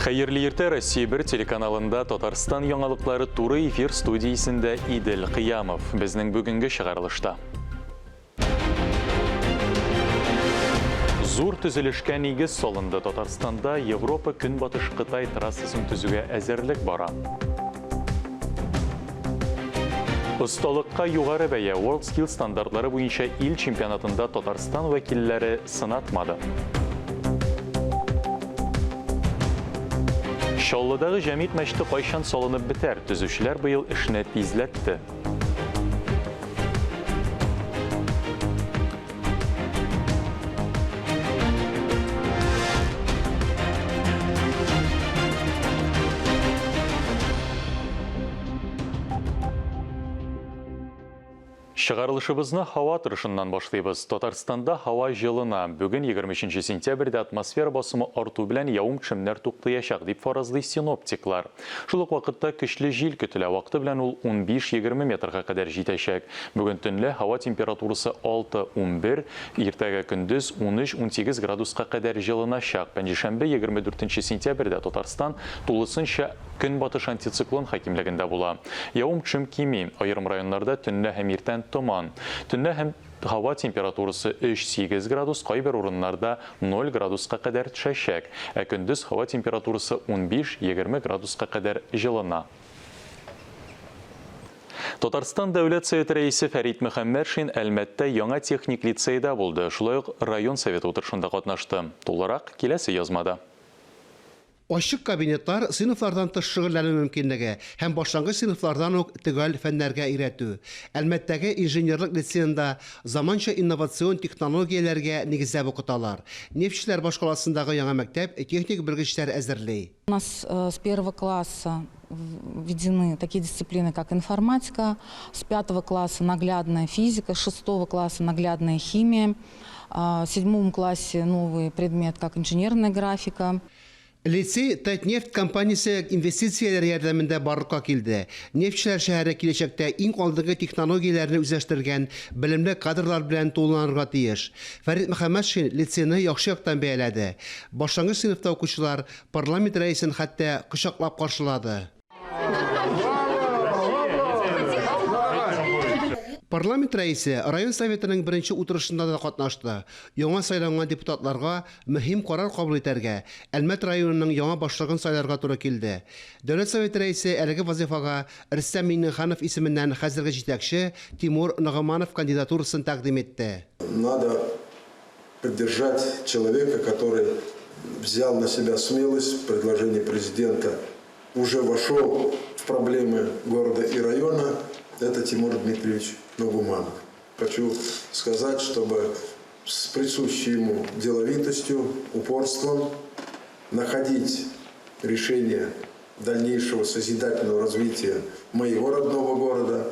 Хәерле иртә, Россия 1 телеканалында Татарстан яңалыклары туры эфир студиясендә Идел Кыямов. Безнең бүгенге чыгарылышта. Зур төзелешкә нигез салынды. Татарстанда Европа Көнбатыш Кытай трассасын төзүгә әзерлек бара. Осталыкка югары бәя WorldSkills стандартлары буенча ил чемпионатында Татарстан вәкилләре сынатмады. Чаллыдагы Җәмигъ мәчете кайчан салынып бетәр? Төзүчеләр быел эшне тизләтте. Чыгарылышыбызны һава торышыннан башлыйбыз. Татарстанда һава җылына. Бүген 23 сентябрьдә атмосфера басымы арту белән явым-төшемнәр туктыячак, дип фаразлый синоптиклар. Шул ук вакытта көчле җил көтелә, вакыты белән ул 15-20 метрга кадәр җитәчәк. Бүген төнлә һава температурасы 6-11, иртәгә көндез 13-18 градуска кадәр җылыначак. Пәнҗешәмбе, 24 сентябрьдә Татарстан тулысынча көнбатыш антициклон хакимлегендә була. Явым-төшем кими, аерым районнарда төнлә һәм иртән томан. Төнлә һәм. Һава температурасы 3-8 градус, кайбер урыннарда 0 градуска кадәр төшәчәк, ә көндез һава температурасы 15-20 градуска кадәр җылына. Татарстан Дәүләт Советы Рәисе Фәрит Мөхәммәтшин Әлмәттә яңа техник лицейда булды, шулай ук район Советы утырышында катнашты. Тулырак, киләсе язмада. Ачык кабинетлар, сыйныфлардан тыш шөгыльләнү мөмкинлеге һәм башлангыч сыйныфлардан ук төгәл фәннәргә өйрәтү. Әлмәттәге инженерлык лицеенда заманча инновацион технологияләргә нигезләп укыталар. Нефтьчеләр башкаласындагы яңа мәктәп техник белгечләр әзерли. У нас с первого класса введены такие дисциплины, как информатика, с пятого класса наглядная физика, с шестого класса наглядная химия, в седьмом классе новый предмет, как инженерная графика. Лицей Татнефть компаниясе инвестицияләре ярдәмендә барлыкка килде. Нефтьчеләр шәһәре киләчәктә иң алдынгы технологияләрне үзләштергән белемле кадрлар белән тулыланырга тиеш. Фәрит Мөхәммәтшин лицейны яхшы яктан бәяләде. Башлангыч сыйныфта укучылар парламент рәисен хәтта кочаклап каршылады. Парламент рәисе район Советының беренче утырышында да катнашты. Яңа сайланган депутатларга мөһим карар кабул итәргә, Әлмәт районының яңа башлыгын сайларга туры килде. Дәүләт Советы рәисе әлеге вазыйфага Рөстәм Миңнеханов исеменнән хәзерге җитәкче Тимур Нагуманов кандидатурасын тәкъдим итте. Надо поддержать человека, который взял на себя смелость, предложение президента уже вошел в проблемы города и района, это Тимур Дмитриевич Нагуманов. Хочу сказать, чтобы с присущей ему деловитостью, упорством находить решение дальнейшего созидательного развития моего родного города,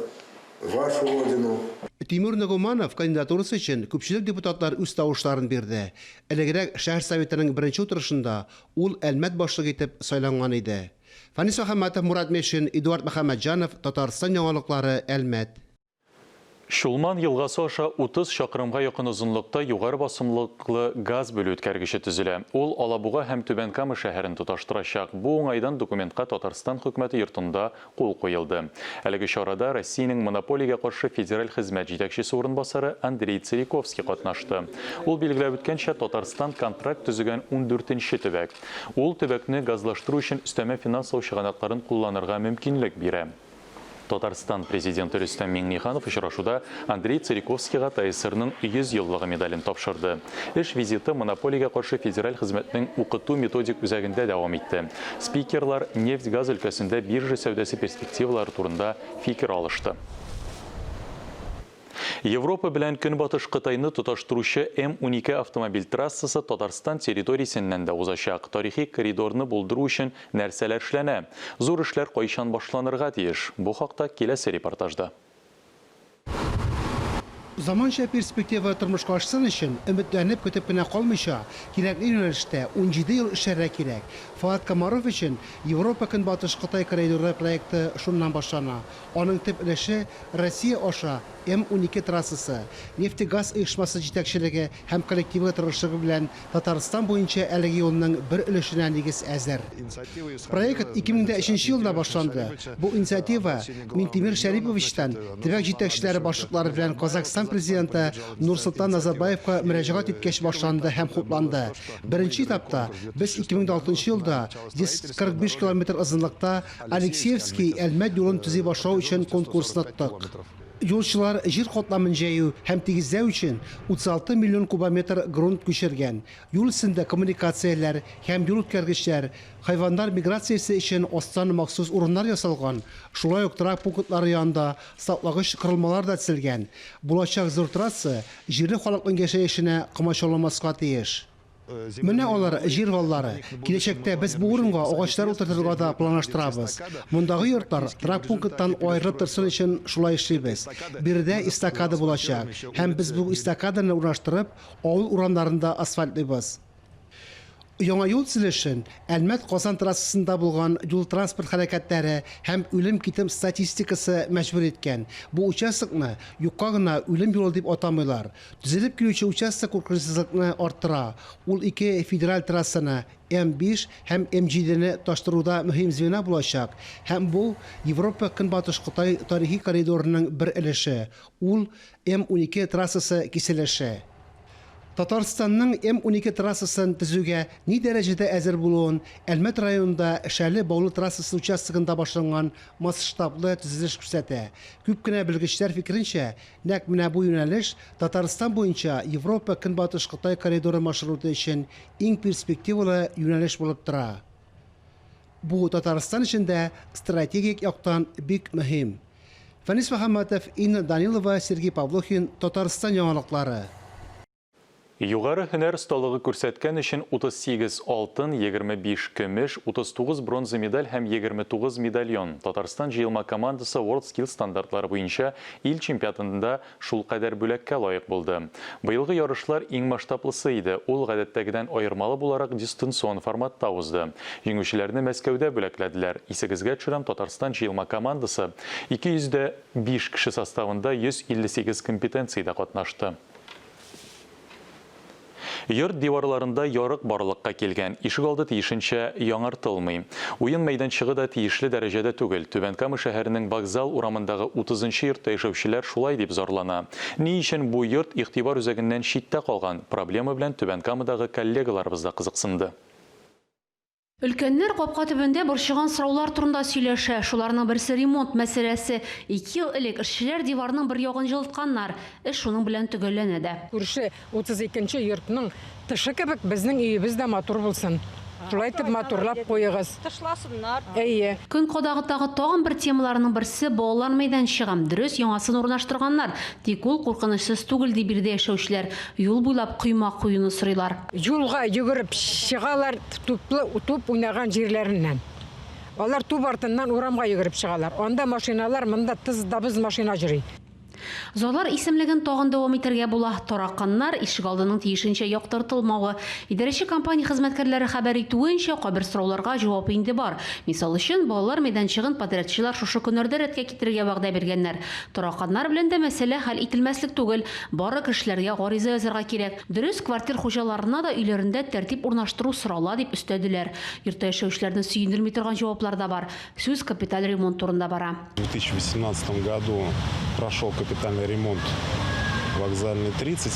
вашу родину. Тимур Нагуманов кандидатурасы өчен күпчелек депутатлар үз тавышларын бирде. Элегрәк шәһәр Советының беренче утырышында ул Әлмәт башлыгы итеп сайланган иде. Фәнис Мөхәммәтов, Мурат Мешин, Эдуард Мөхәммәтҗанов, Татарстан яңалыклары, Әлмәт. Чулман елгасы аша 30 чакрымга якын озынлыкта югары басымлыклы газ бүлү үткәргече төзелә. Ул Алабуга һәм Түбән Кама шәһәрен тоташтырачак. Бу уңайдан документка Татарстан Хөкүмәте йортында кул куелды. Әлеге чарада Россиянең Монополиягә каршы федераль хезмәт җитәкчесе урынбасары Андрей Цериковский катнашты. Ул билгеләп үткәнчә, Татарстан контракт төзегән ундүртенче төбәк. Ул төбәкне газлаштыру өчен өстәмә финанслау чыганакларын кулланырга мөмкинлек бирә. Татарстан Президенты Рөстәм Миңнеханов очрашуда Андрей Цериковскийга ТАССРның 100 еллыгы медален тапшырды. Эш визиты Монополиягә каршы федераль хезмәтнең укыту-методик үзәгендә дәвам итте. Спикерлар нефть-газ өлкәсендә биржа сәүдәсе перспективалары турында фикер алышты. Европа белән Көнбатыш Кытайны тоташтыручы М-12 автомобиль трассасы Татарстан территориясеннән дә узачак. Тарихи коридорны булдыру өчен нәрсәләр эшләнә? Зур эшләр кайчан башланырга тиеш? Бу хакта киләсе репортажда. Заманча перспектива тормышка ашсын өчен, өметләнеп көтеп кенә калмыйча, кирәкле юнәлештә 17 ел эшләргә кирәк. Фоат Комаров өчен Европа-Көнбатыш Кытай коридоры проекты шуннан башлана. Аның төп өлеше Россия аша М-12 трассасы. Нефтегаз оешмасы җитәкчелеге һәм коллективы тырышлыгы белән Татарстан буенча әлеге юлның бер өлешенә нигез әзер. Проект 2003 елда башланды. Бу инициатива Минтимер Шәриповичтан төбәк җитәкчеләре башлыклары белән Казахстан Президенты Нурсолтан Назарбаевка мөрәҗәгать иткәч башланды һәм хупланды. Беренче этапта без 2006 елда 145 километр озынлыкта Алексеевский, Әлмәт юлын төзи башлау өчен конкурсны оттык. Юлчылар җир катламын җәю һәм тигезләү өчен 36 миллион кубометр грунт күчергән. Юл өстендә коммуникацияләр һәм юл үткәргечләр, хайваннар миграциясе өчен астан махсус урыннар ясалган, шулай ук торак пунктлары янында саклагыч корылмалар да төзелгән. Булачак зур трасса җирле халыкның яшәешенә комачауламаска тиеш. Менә алар, җир валлары. Киләчәктә без бу урынга агачлар утыртырга да планлаштырабыз. Мондагы йортлар торак пункттан аерылып торсын өчен шулай эшлибез. Биредә эстакада булачак һәм без бу эстакаданы урнаштырып, авыл урамнарын да асфальтлыйбыз. Яңа юл төзелешен Әлмәт-Казан трассасында булган юл-транспорт һәлакәтләре һәм үлем-китем статистикасы мәҗбүр иткән. Бу участокны юкка гына үлем юлы дип атамыйлар. Төзелеп килүче участок куркынычсызлыкны арттыра, ул ике федераль трассаны, М-5 һәм М-7 не тоташтыруда мөһим звена булачак һәм бу, Европа-Көнбатыш Кытай тарихи коридорының бер өлеше, ул, М-12 трассасы киселеше. Татарстанның М-12 трассасын төзүгә ни дәрәҗәдә әзер булуын Әлмәт районында Шәле-Баулы трассасы участогында башланган масштаблы төзелеш күрсәтә. Күп кенә белгечләр фикеренчә, Нәкъ менә бу юнәлеш Татарстан буенча Европа-Көнбатыш Кытай коридоры маршруты өчен иң перспективалы юнәлеш булып тора. Бу Татарстан өчен дә стратегик яктан бик мөһим. Фәнис Мөхәммәтов, Инна Данилова, Сергей Павлухин, Татарстан яңалыклары. Югары һөнәр осталыгы күрсәткән өчен 38 алтын, 25 көмеш, 39 бронза медаль һәм 29 медальон. Татарстан җыелма командасы WorldSkills стандартлары буенча ил чемпионатында шулкадәр бүләккә лаек булды. Быелгы ярышлар иң масштаблысы иде, ул гадәттәгедән аермалы буларак дистанцион форматта узды. Җиңүчеләрне Мәскәүдә бүләкләделәр. Исегезгә төшерәм, Татарстан җыелма командасы 205 кеше составында 158 компетенциядә катнашты. Йорт диварларында ярык барлыкка килгән, ишегалды тиешенчә яңартылмый. Уен мәйданчыгы да тиешле дәрәҗәдә түгел. Түбән Кама шәһәренең Вокзал урамындагы утызынчы йортта яшәүчеләр шулай дип зарлана. Ни өчен бу йорт игътибар үзәгеннән читтә калган? Проблема белән Түбән Камадагы коллегаларыбыз да кызыксынды. Өлкәннәр капка төбендә борчыган сораулар турында сөйләшә. Шуларның берсе ремонт мәсьәләсе. Ике ел элек эшчеләр диварның бер ягын җылытканнар. Эш шуның белән төгәлләнә дә. Күрше 32 нче йортның тышы кебек безнең өебез дә матур булсын. Шулай итеп матурлап куегыз. Тышласыннар. Әйе. Көн кадагытагы тагын бер темаларның берсе, балалар мәйданчыгы. Дөрес, яңасын урнаштырганнар. Тик ул куркынычсыз түгел, ди биредә яшәүчеләр. Юл буйлап койма куюны сорыйлар. Юлга йөгереп чыгалар туплы туп уйнаган җирләреннән. Алар туп артыннан урамга йөгереп чыгалар. Анда машиналар, монда тыз да быз машина йөри. Зарлар исемлеген тагын дәвам итәргә була. Тараканнар, ишегалдының тиешенчә яктыртылмавы. Идарәче компания хезмәткәрләре хәбәр итүенчә, кайбер сорауларга җавап инде бар. Мисал өчен, балалар мәйданчыгын подрядчылар шушы көннәрдә рәткә китерергә вәгъдә биргәннәр. Тараканнар белән дә мәсьәлә хәл ителмәслек түгел. Бары кешеләргә гариза язарга кирәк. Дөрес, квартир хуҗаларына да өйләрендә тәртип урнаштыру сорала, дип өстәделәр. Йортта яшәүчеләрне сөендерми торган җаваплар да бар. Сүз капиталь ремонт турында бара. В 2018 году прошел капитальный ремонт Вокзальной 30,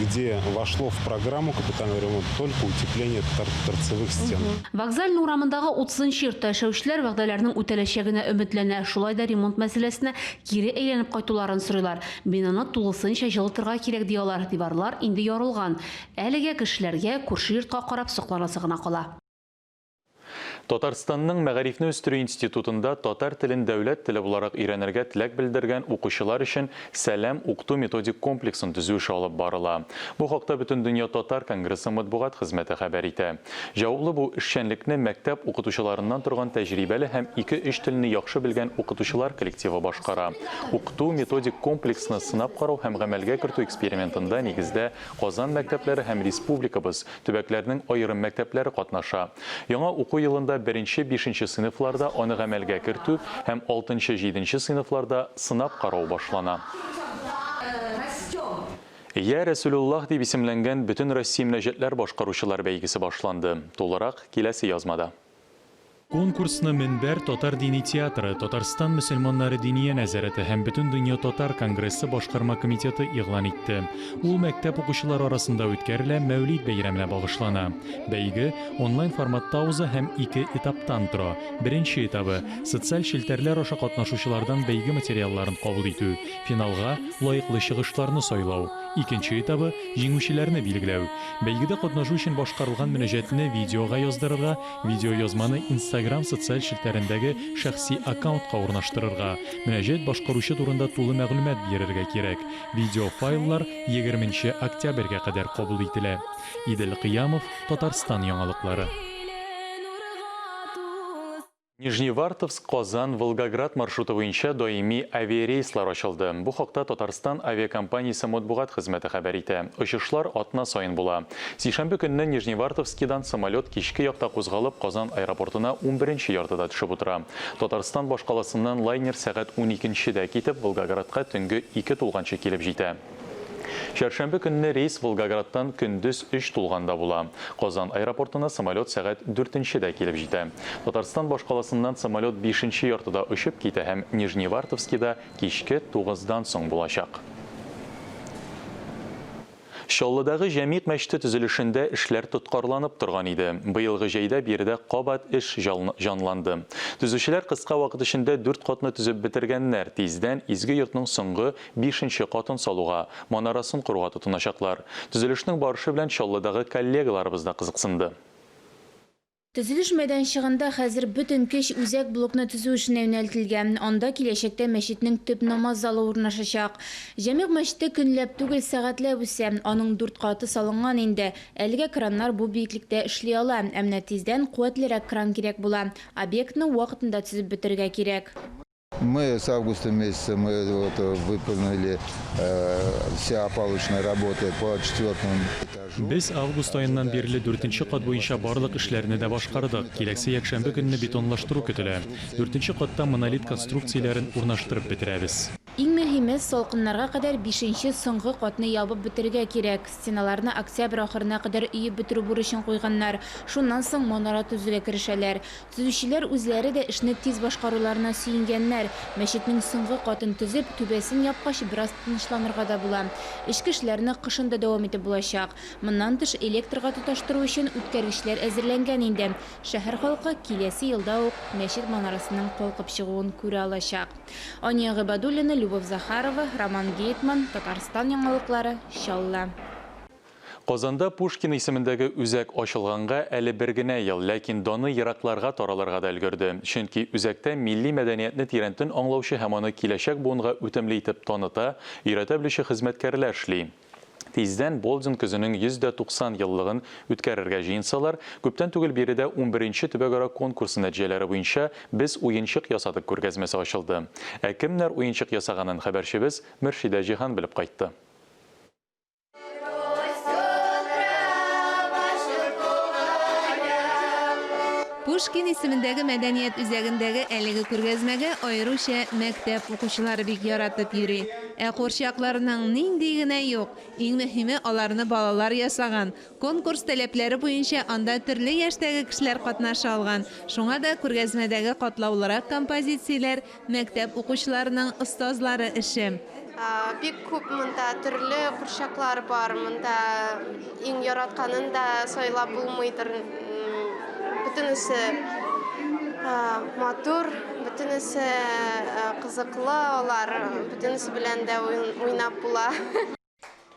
где вошло в программу капитальный ремонт только утепление торцевых стен. Вокзальный урамындагы 30 нчы йортта яшәүчеләр вәгъдәләрнең үтәләчәгенә өметләнә, шулай да ремонт мәсьәләсенә кире әйләнеп кайтуларын сорыйлар. Бинаны тулысынча җылытырга кирәк, ди алар. Диварлар инде ярылган. Әлегә кешеләргә күрше йортка карап сокланасы гына кала. Татарстанның Мәгарифне үстерү институтында татар телен дәүләт теле буларак өйрәнергә теләк белдергән укучылар өчен Сәлам укыту-методик комплексын төзү эше алып барыла. Бу хакта Бөтендөнья татар конгрессы матбугат хезмәте хәбәр итә. Җаваплы бу эшчәнлекне мәктәп укытучыларыннан торган тәҗрибәле һәм ике-өч телне яхшы белгән укытучылар коллективы башкара. Укыту-методик комплексны сынап карау һәм гамәлгә кертү экспериментында нигездә Казан мәктәпләре һәм республикабыз төбәкләренең аерым мәктәпләре катнаша. Яңа уку елында. беренче-бишенче сыйныфларда аны гамәлгә кертү һәм алтынчы-җиденче сыйныфларда сынап карау башлана. Я Рәсүлуллаһ дип исемләнгән Бөтенроссия мөнәҗәтләр башкаручылар бәйгесе башланды. Тулырак, киләсе язмада. Конкурсны Мөнбәр татар дини театры, Татарстан мөселманнары Диния нәзарәте һәм Бөтендөнья татар конгрессы башкарма комитеты игълан итте. Ул мәктәп укучылары арасында үткәрелә, Мәүлид бәйрәменә багышлана. Бәйге онлайн форматта уза һәм ике этаптан тора. Беренче этабы, социаль челтәрләр аша катнашучылардан бәйге материалларын кабул итү, финалга лаеклы чыгышларны сайлау. Икенче этабы, җиңүчеләрне билгеләү. Бәйгедә катнашу өчен башкарылган мөнәҗәтне видеога яздырырга, видеоязманы Instagram социаль челтәрендәге шәхси аккаунтка урнаштырырга, мөнәҗәт башкаручы турында тулы мәгълүмат бирергә кирәк. Видеофайллар егерменче октябрьгә кадәр кабул ителә. Идел Кыямов, Татарстан яңалыклары. Нижневартовск, Казан, Волгоград маршруты буенча даими авиарейслар ачылды. Бу хакта Татарстан авиакомпаниясе матбугат хезмәте хәбәр итә. Очышлар атна саен була. Сишәмбе көнне Нижневартовскидан самолет кичке якта кузгалып, Казан аэропортына унберенче яртыда төшеп утыра. Татарстан башкаласыннан лайнер сәгать уникенчедә китеп, Волгоградка төнге ике тулганчы килеп җитә. Чәршәмбе көнне рейс Волгоградтан көндез өч тулганда була. Казан аэропортына самолет сәгать дүртенчедә килеп җитә. Татарстан башкаласыннан самолет бишенче яртыда очып китә һәм Нижневартовскида кичке тугыздан соң булачак. Чаллыдагы Җәмигъ мәчете төзелешендә эшләр тоткарланып торган иде. Быелгы җәйдә биредә кабат эш җанланды. Төзүчеләр кыска вакыт эчендә дүрт катны төзеп бетергәннәр. Тиздән изге йортның соңгы бишенче катын салуга, манарасын коруга тотыначаклар. Төзелешнең барышы белән Чаллыдагы коллегаларыбыз да кызыксынды. Төзелеш мәйданчыгында хәзер бөтен көч үзәк блокны төзү эшенә юнәлтелгән. Анда киләчәктә мәчетнең төп намаз залы урнашачак. Җәмигъ мәчете көнләп түгел, сәгатьләп үсә. Аның дүрт каты салынган инде. Әлегә краннар бу биеклектә эшли ала. Ә менә тиздән куәтлерәк кран кирәк була. Объектны вакытында төзеп бетерергә кирәк. Мы с августа месяца мы вот выполнили все опалубочные работы по четвертому этажу. Без август аеннан бирле дүртенче кат буенча барлык эшләрне дә башкардык. Киләсе якшәмбе көнне бетонлаштыру көтелә. Дүртенче катта монолит конструкцияләрен урнаштырып бетерәбез. Иң мөһиме, салкыннарга кадәр бишенче, соңгы катны ябып бетерергә кирәк. Стеналарны октябрь ахырына кадәр өеп бетерү бурычын куйганнар. Шуннан соң манара төзүгә керешәләр. Төзүчеләр үзләре дә эшне тиз башкаруларына сөенгәннәр. Мәчетнең соңгы катын төзеп, түбәсен япкач, бераз тынычланырга да була. Эчке эшләрне кышын да дәвам итеп булачак. Моннан тыш, электрга тоташтыру өчен үткәргечләр әзерләнгән инде. Шәһәр халкы киләсе елда ук мәчет манарасының калкып чыгуын күрә алачак. Ания Гыйбадуллина, Любовь Захарова, Роман Гейтман, Татарстан яңалыклары, Чаллы. Казанда Пушкин исемендәге үзәк ачылганга әле бер генә ел, ләкин даны еракларга таралырга да өлгерде. Чөнки үзәктә милли мәдәниятне тирәнтен аңлаучы һәм аны киләчәк буынга үтемле итеп таныта, өйрәтә белүче хезмәткәрләр эшли. Тиздән Болдин көзенең 190 еллыгын үткәрергә җыенсалар, күптән түгел биредә унберенче төбәкара конкурсы нәтиҗәләре буенча Без уенчык ясадык күргәзмәсе ачылды. Ә кемнәр уенчык ясаганын хәбәрчебез Мөршидә Җиһан белеп кайтты. Пушкин исемендәге мәдәният үзәгендәге әлеге күргәзмәгә аеруча мәктәп укучылары бик яратып йөри. Ә курчакларның нинди генә юк! Иң мөһиме, аларны балалар ясаган. Конкурс таләпләре буенча анда төрле яшьтәге кешеләр катнаша алган. Шуңа да күргәзмәдәге катлаулырак композицияләр Мәктәп укучыларының остазлары эше. Бик күп монда төрле курчаклар бар. Монда иң яратканын да сайлап булмыйдыр. Бөтенесе матур, бөтенесе кызыклы алар, бөтенесе белән дә уйнап була.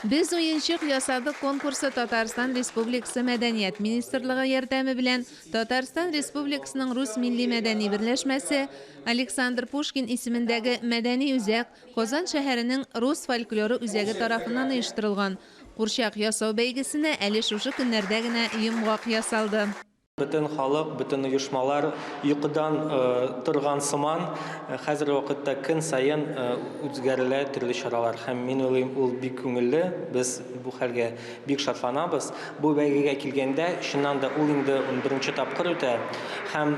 Без уенчык ясадык конкурсы Татарстан Республикасы Мәдәният министрлыгы ярдәме белән Татарстан Республикасының Рус милли-мәдәни берләшмәсе, Александр Пушкин исемендәге мәдәни үзәк, Казан шәһәренең Рус фольклоры үзәге тарафыннан оештырылган. Курчак ясау бәйгесенә әле шушы көннәрдә генә йомгак ясалды. Бөтен халык, бөтен оешмалар йокыдан торган сыман, хәзерге вакытта көн саен үткәрелә төрле чаралар. Һәм мин уйлыйм, ул бик күңелле, без бу хәлгә бик шатланабыз. Бу бәйгегә килгәндә, чыннан да ул инде унберенче тапкыр үтә. Һәм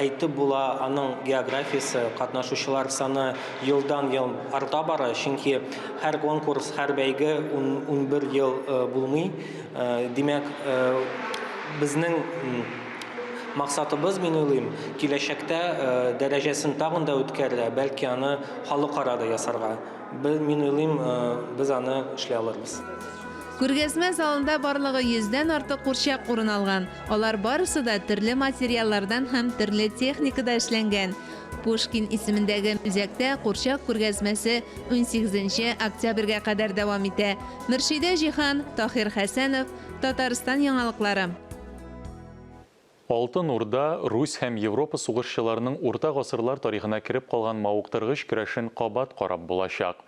әйтеп була, аның географиясе, катнашучылар саны елдан-ел арта бара, чөнки һәр конкурс, һәр бәйге 11 ел булмый. Димәк, безнең максатыбыз, мин уйлыйм, киләчәктә дәрәҗәсен тагын да үткәрергә, бәлки аны халыкара да ясарга. Без, мин уйлыйм, без аны эшли алырбыз. Күргәзмә залында барлыгы йөздән артык курчак урын алган. Алар барысы да төрле материаллардан һәм төрле техникада эшләнгән. Пушкин исемендәге үзәктә курчак күргәзмәсе унсигезенче октябрьгә кадәр дәвам итә. Мөршидә Җиһан, Таһир Хәсәнов, Татарстан яңалыклары. Алтын Урда, Русь һәм Европа сугышчыларының урта гасырлар тарихына кереп калган мавыктыргыч көрәшен кабат карап булачак.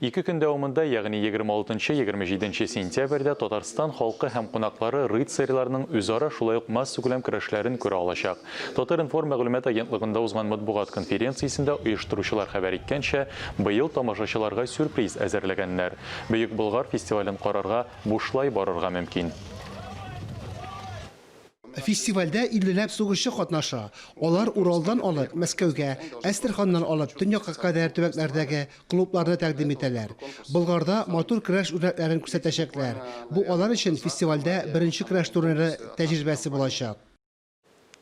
Ике көн дәвамында, ягъни 26-27 сентябрьдә Татарстан халкы һәм кунаклары рыцарьларның үзара, шулай ук массакүләм көрәшләрен күрә алачак. Татар-информ мәгълүмат агентлыгында узган матбугат конференциясендә оештыручылар хәбәр иткәнчә, быел тамашачыларга сюрприз әзерләгәннәр. Бөек Болгар фестивален карарга бушлай барырга мөмкин. Фестивальдә иллеләп сугышчы катнаша. Алар Уралдан алып, Мәскәүгә, Әстерханнан алып, төньякка кадәр төбәкләрдәге клубларны тәкъдим итәләр. Болгарда матур көрәш үрнәкләрен күрсәтәчәкләр. Бу алар өчен фестивальдә беренче көрәш турниры тәҗрибәсе булачак.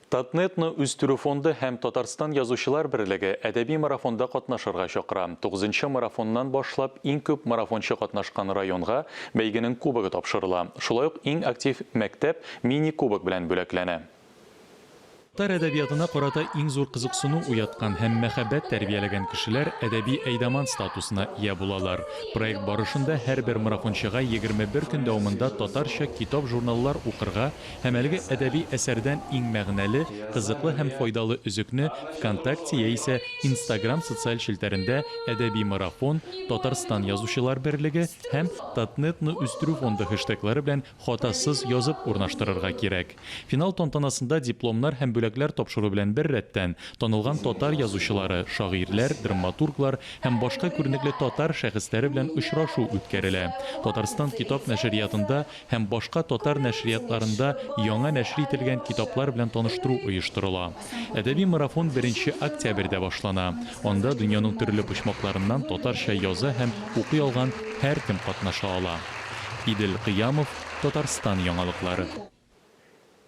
Татнетны үстерү фонды һәм Татарстан Язучылар берлеге әдәби марафонда катнашырга чакыра. Тугызынчы марафоннан башлап иң күп марафончы катнашкан районга бәйгенең кубогы тапшырыла. Шулай ук иң актив мәктәп мини-кубок белән бүләкләнә. Татар әдәбиятына карата иң зур кызыксыну уяткан һәм мәхәббәт тәрбияләгән кешеләр әдәби әйдаман статусына ия булалар. Проект барышында һәрбер марафончыга 21 көн дәвамында татарча китап-журналлар укырга Һәм әлеге әдәби әсәрдән иң мәгънәле, кызыклы һәм файдалы өзекне ВКонтакте яисә Инстаграм социаль челтәрендә Әдәби марафон, Татарстан Язучылар берлеге һәм Татнетны үстерү фонды хэштеглары белән хатасыз язып урнаштырырга кирәк. Финал тантанасында дипломнар һәм бүләкләр тапшыру белән беррәттән, танылган татар язучылары, шагыйрьләр, драматурглар һәм башка күренекле татар шәхесләре белән очрашу үткәрелә. Татарстан китап нәшриятында һәм башка татар нәшриятларында яңа нәшер ителгән китаплар белән таныштыру оештырыла. Әдәби марафон беренче октябрьдә башлана. Анда дөньяның төрле почмакларыннан татарча яза һәм укый алган һәркем катнаша ала. Идел Кыямов, Татарстан яңалыклары.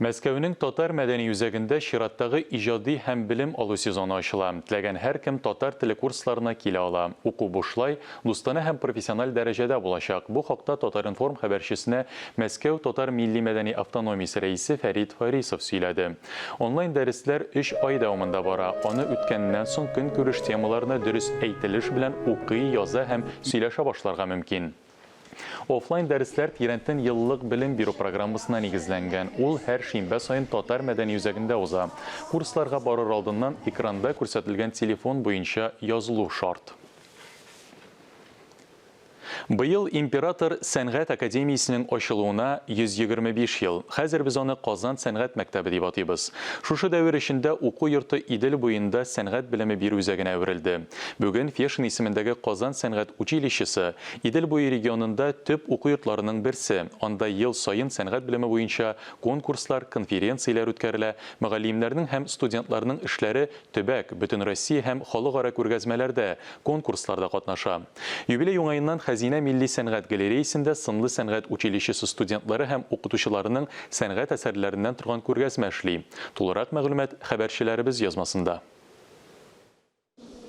Мәскәүнең Татар мәдәни үзәгендә чираттагы иҗади һәм белем алу сезоны ачыла. Теләгән һәркем татар теле курсларына килә ала. Уку бушлай, дустанә һәм профессиональ дәрәҗәдә булачак. Бу хакта Татар-информ хәбәрчесенә Мәскәү татар милли-мәдәни автономиясе рәисе Фәрит Фарисов сөйләде. Онлайн дәресләр өч ай дәвамында бара. Аны үткәннән соң көнкүреш темаларына дөрес әйтелеш белән укый, яза һәм сөйләшә башларга мөмкин. Офлайн дәресләр тирәнтен еллык белем бирү программасына нигезләнгән. Ул һәр шимбә саен Татар мәдәни үзәгендә уза. Курсларга барыр алдыннан экранда күрсәтелгән телефон буенча язылу шарт. Быел Император сәнгать академиясенең ачылуына 125 ел. Хәзер без аны Казан сәнгать мәктәбе дип атыйбыз. Шушы дәвер эчендә уку йорты Идел буенда сәнгать белеме бирү үзәгенә әверелде. Бүген Фешин исемендәге Казан сәнгать училищесы, Идел буе регионында төп уку йортларының берсе. Анда ел саен сәнгать белеме буенча конкурслар, конференцияләр үткәрелә, мөгаллимнәрнең һәм студентларның эшләре төбәк, бөтенроссия һәм халыкара күргәзмәләрдә, конкурсларда катнаша. Юбилей уңаеннан Хәзинә милли сәнгать галереясендә сынлы сәнгать училищесы студентлары һәм укытучыларының сәнгать әсәрләреннән торган күргәзмә эшли. Тулырак мәгълүмат хәбәрчеләребез язмасында.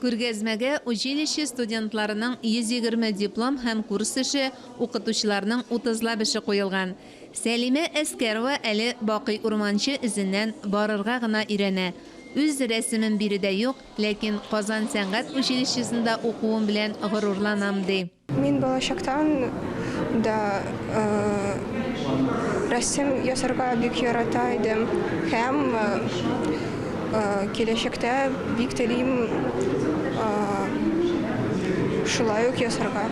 Күргәзмәгә училище студентларының 120 диплом һәм курс эше, укытучыларның утызлап эше куелган. Сәлимә Әскәрова әле Бакый Урманче эзеннән барырга гына өйрәнә. Үз рәсемем биредә юк, ләкин Казан сәнгать училищесында укуым белән горурланам, ди. Мин балачактан да рәсем ясарга бик ярата идем һәм киләчәктә бик телим шулай ук ясарга.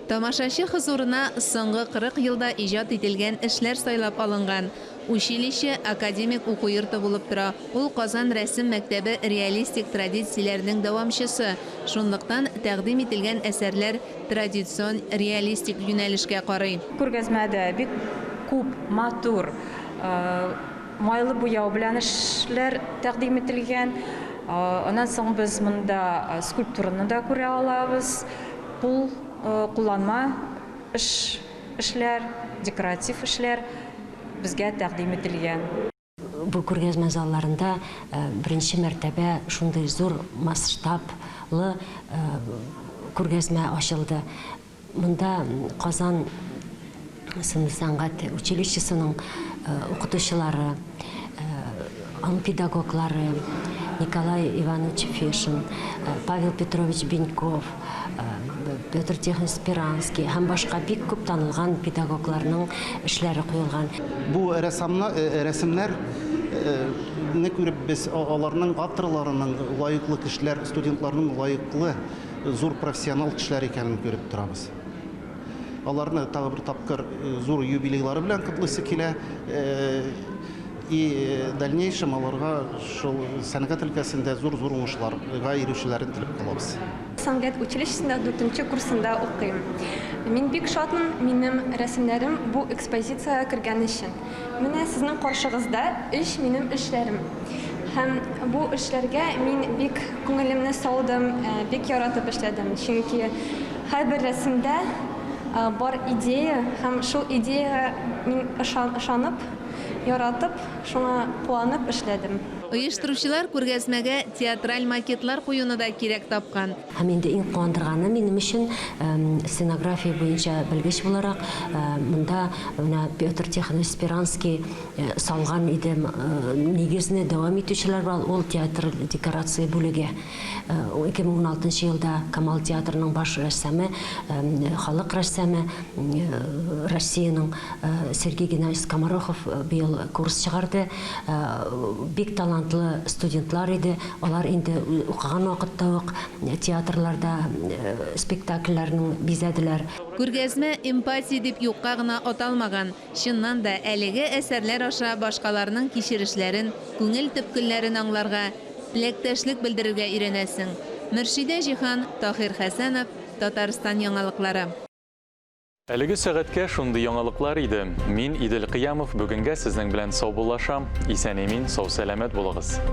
Тамашачы хозурына соңгы 40 елда иҗат ителгән эшләр сайлап алынган. Училище академик уку йорты булып тора, ул Казан рәсем мәктәбе реалистик традицияләренең дәвамчысы, шунлыктан тәкъдим ителгән әсәрләр традицион реалистик юнәлешкә карый. Күргәзмәдә бик күп матур майлы буяу белән эшләр тәкъдим ителгән. Аннан соң без монда скульптураны да күрә алабыз, кул кулланма эш эшләр, декоратив эшләр безгә тәкъдим ителгән. Бу күргәзмә залларында беренче мәртәбә шундый зур масштаблы күргәзмә ачылды. Монда Казан сынлы сәнгать училищесының укытучылары, аның педагоглары Николай Иванович Фешин, Павел Петрович Беньков, Петр Тихонович Спиранский һәм башка бик күп танылган педагогларның эшләре куелган. Бу рәссамнар, рәсемнәрне күреп без аларның авторларының лаеклы кешеләр, студентларның лаеклы зур профессионал кешеләр икәнен күреп торабыз. Аларны тагы бер тапкыр зур юбилейлары белән котлыйсы килә. И дальнейшем аларга шул сәнгать өлкәсендә зур-зур уңышларга ирешүләрен теләп калабыз. Сәнгать училищесында дүртенче курсында укыйм. Мин бик шатмын минем рәсемнәрем бу экспозициягә кергән өчен. Менә сезнең каршыгызда өч минем эшләрем. Һәм бу эшләргә мин бик күңелемне салдым, бик яратып эшләдем. Чөнки һәрбер рәсемдә бар идея һәм шул идеягә мин ышанып, яратып, шуңа куанып эшләдем. Оештыручылар күргәзмәгә театраль макетлар куюны да кирәк тапкан. Һәм инде иң куандырганы минем өчен, сценография буенча белгеч буларак, монда менә Петр Тихонович Спиранский салган иде нигезне дәвам итүчеләр бар, ул театр декорация бүлеге. 2016 елда Камал театрының баш рәссамы, халык рәссамы Россиянең Сергей Геннадьевич Скоморохов быел курс чыгарды. Бик талантлы студентлар иде. Алар инде укыган вакытта ук театрларда спектакльләрнең бизәделәр. Күргәзмә эмпатия дип юкка гына аталмаган. Чыннан да, әлеге әсәрләр аша башкаларның кичерешләрен, күңел төпкелләрен аңларга, теләктәшлек белдерергә өйрәнәсең. Мөршидә Җиһан, Таһир Хәсәнов, Татарстан яңалыклары. Әлеге сәгатькә шундый яңалыклар иде. Мин Идел Кыямов бүгенгә сезнең белән саубуллашам. Исән-имин, сау-сәламәт булыгыз.